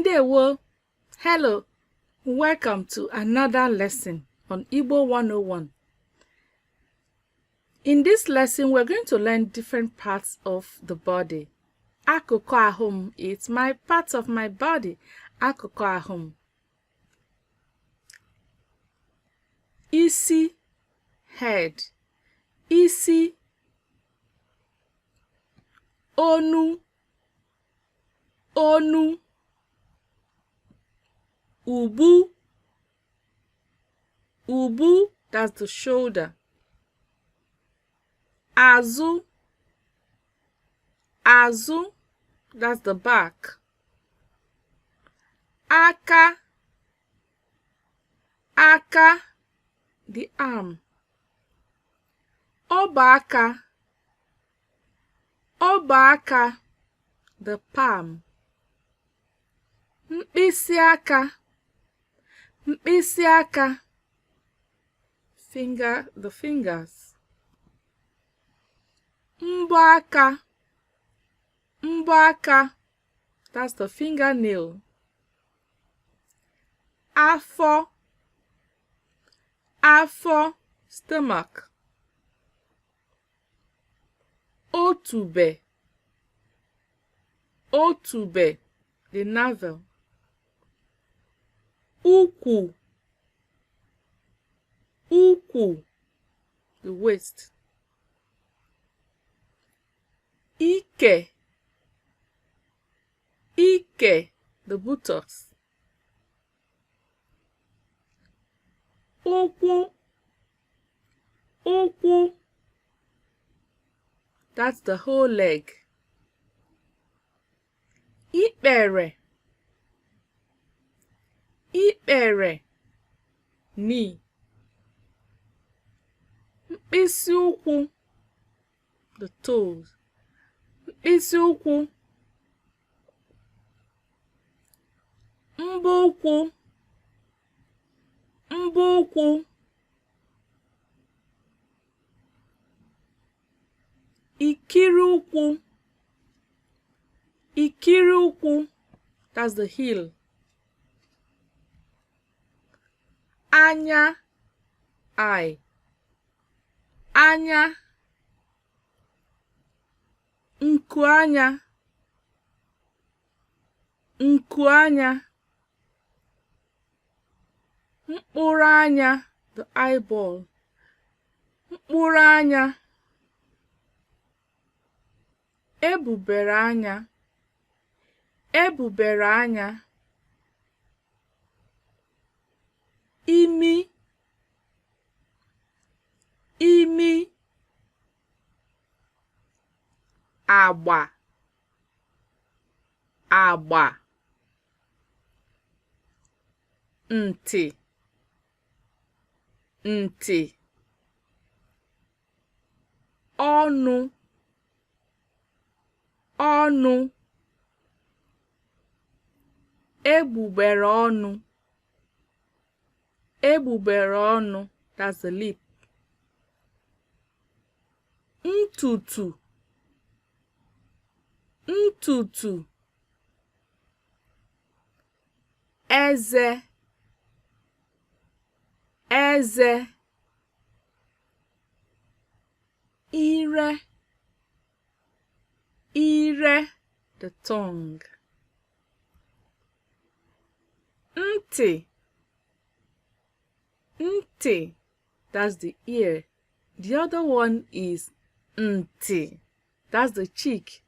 Ndewo. Hello. Welcome to another lesson on Igbo 101. In this lesson, we're going to learn different parts of the body. Akụkụ ahụ m, it's my part of my body. Akụkụ ahụ m. Isi, head. Isi. Onu, onu. Ubu, ubu, that's the shoulder. Azụ, azụ, that's the back. Aka, aka, the arm. Ọbọ aka, ọbọ aka, the palm. Mkpịsị aka, mkpịsị aka, finger, the fingers. Mbọ aka, mbọ aka, that's the fingernail. Afọ, afọ, stomach. Otube, otube, the navel. Ukwu, ukwu, the waist. Ike, ike, the buttocks. Ụkwụ, ụkwụ, that's the whole leg. Ikpere, ikpere, knee. Mkpịsị ụkwụ, the toes. Mkpịsị ụkwụ. Mbọ ụkwụ, mbọ ụkwụ. Ikiri ụkwụ, ikiri ụkwụ, that's the heel. Anya, eye. Anya. Nku anya, nku anya. Mkpụrụ anya, the eyeball. Mkpụrụ anya. Egbubere anya, egbubere anya. Imi, imi. Agba, agba. Ntị, ntị. Ọnụ, ọnụ. Egbugbere ọnụ, egbugbere ọnụ, that's the lip. Ntutu, ntutu. Eze, eze. Ire, ire, the tongue. Ntị, ntị, that's the ear. The other one is ntị, that's the cheek.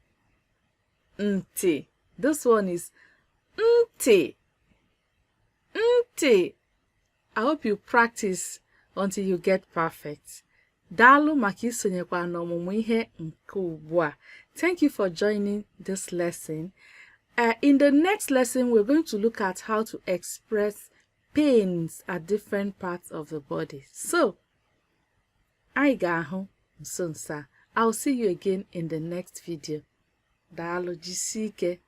Ntị. This one is ntị, ntị. I hope you practice until you get perfect. Daalụ maka isonyekwa n'ọmụmụ ihe nke ugbu a. Thank you for joining this lesson. In the next lesson, we're going to look at how to express pains at different parts of the body. So, anyị ga-ahụ nso nso a. I'll see you again in the next video. Daalụ, jisie ike.